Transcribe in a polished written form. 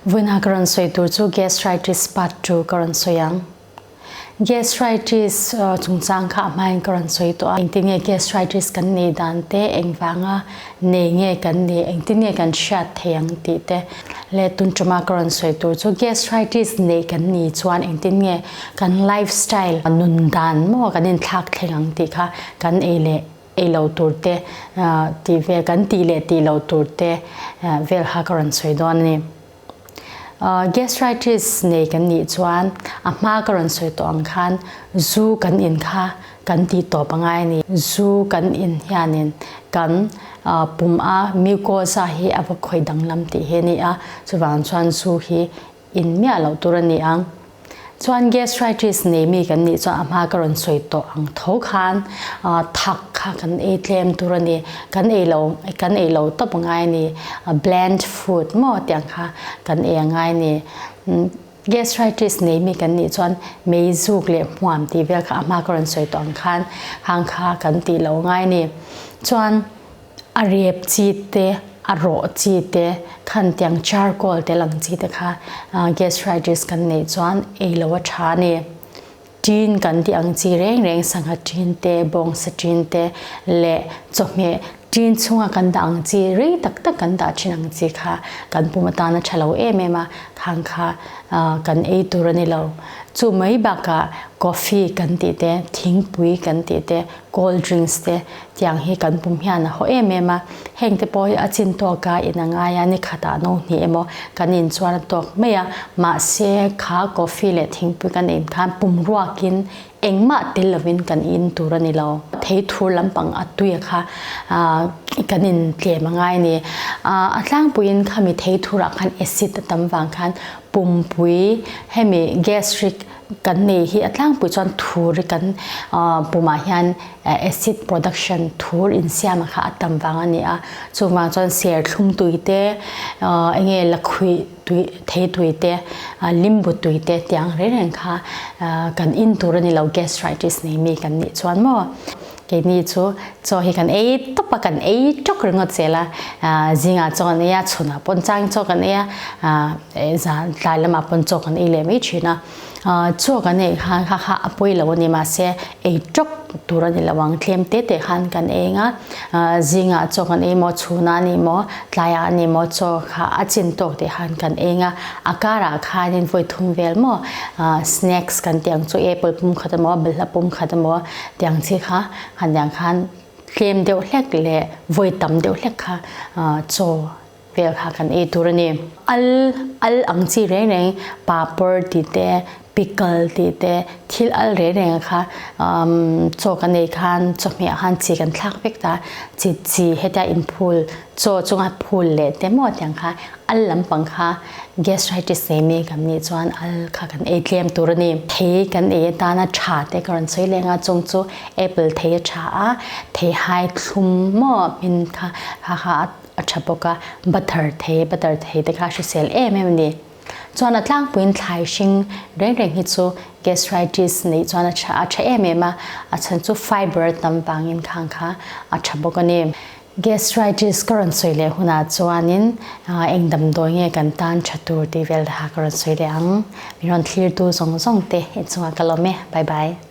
Vawiina ka rawn sawi tur chu gastritis part 2 ka rawn sawi ang. Gastritis chungchang kha a hmain ka rawn sawi tawh a, engtin nge gastritis kan neih dan te, engvanga nei nge kan nih, engtin nge kan hriat thei ang tih te leh tun tuma ka rawn sawi tur chu gastritis neih kan nih chuan engtin nge kan lifestyle nun dan maw kan inthlak thleng ang tih kha kan ei leh ei lo tur te tih vel kan tih leh tih lo tur te vel kha ka rawn sawi dawn a ni. Gastritis nei kan nih chuan a hma ka rawn sawi tawh ang khan zu kan in kha kan tih tawp a ngai a ni. Zu kan in hianin kan pum a mucosa hi a va khawih danglam tih hi a ni a, chuvang chuan zu hi in miah loh tur a ni ang. Chuan gastritis nei mi kan nih chuan a hma ka rawn sawi tawh ang tho khan thak kha kan ei tlem tur a ni. Kan ei lo kan ei lo tawp a ngai a ni. Bland food maw tiang kha kan ei a ngai a ni. Gastritis nei mi kan nih chuan mei zuk leh hmuam tih vel kha a hma ka rawn sawi tawh ang khan hang kha kan tih lo a ngai a ni. Chuan A rep chi te, a rawh chi te, khan tiang charcoal te lang chi te kha gastritis kan neih chuan ei lo a tha a ni. Tin kan tih ang chi reng reng sangha tin te, bawngsa tin te leh chawhmeh tin chhunga kan dah ang chi rei tak tak kan dah thin ang chi kha kan pum atan a tha lo em em a, khang kha kan ei tur a ni lo. Chu mai bakah coffee kan tih te, thingpui kan tih te, cold drinks te Tiang hi kan pum hian a haw em em a, heng te pawh hi a chin tawk a in a ngai a, ni khatah no hnih emaw kan in chuan a tawk mai a, mahse kha coffee leh thingpui kan in khan pum ruakin engmah tel lovin kan in tur a ni lo. Thei thur lampang a tui a kha kan in tlem a ngai a ni. A tlangpuiin khami thei thurah khan acid a tam vang khan pumpui hemi gastric Kan nei hi a tlangpui chuan thur hi kan pumah hian acid production thur insiam kha a tam vang a ni a, chuvang chuan serthlum tui te enge lakhuih tui thei tui te limbu tui te tiang reng reng kha kan in tur a ni lo gastritis nei mi kan nih chuan maw. Keini chu chaw hi kan ei tawp a, kan ei tawk ringawt zel a, zingah chaw kan ei a, chhunah pawn chang chaw kan ei a, zan tlai lamah pawn chaw kan ei leh mai thin a. Chaw kan ei khan kha kha a pawi lo a ni mahse ei tawk tur a ni lo ang, tlem te te khan kan ei ang a, zingah chaw kan ei maw, chhunah a ni maw, tlaiah a ni maw chaw kha a chin tawk teh khan kan ei ang a, a karah khanin vawi thum vel maw snacks kan tih ang chu apple pum khat emaw balhla pum khat emaw Tiang chi kha han tiang khan tlem deuh hlek leh vawi tam deuh hlek kha chaw vel kha kan ei tur a ni. Al al ang chi reng reng papawr tih te pickle tih te thil al reng reng kha chaw kan ei khan chawhmeh ah khan chi kan thlak vek ta chi chi hetia inphul chaw chunga phul leh te maw tiang kha al lampang kha Gastritis nei mi kan nih chuan al kha kan ei tlem tur a ni. Thei kan ei atana tha te ka rawn sawi leng a, chung chu apple thei a tha a, thei hai thlum maw hmin kha kha kha a tha bawk a, butter thei butter thei te kha a hrisel em em a ni. Chuan a tlangpuiin thlai hring reng reng hi chu gastritis neih chuan a tha a tha em em a, a chhan chu fiber tam vangin khang kha a tha bawk a ni. Gastritis ka rawn sawi leh hunah chuanin eng damdawi nge kan tan tha tur tih vel ha ka rawn sawi leh ang. Min rawn thlirtu zawng zawng te inchungah ka lawm e. Bye bye.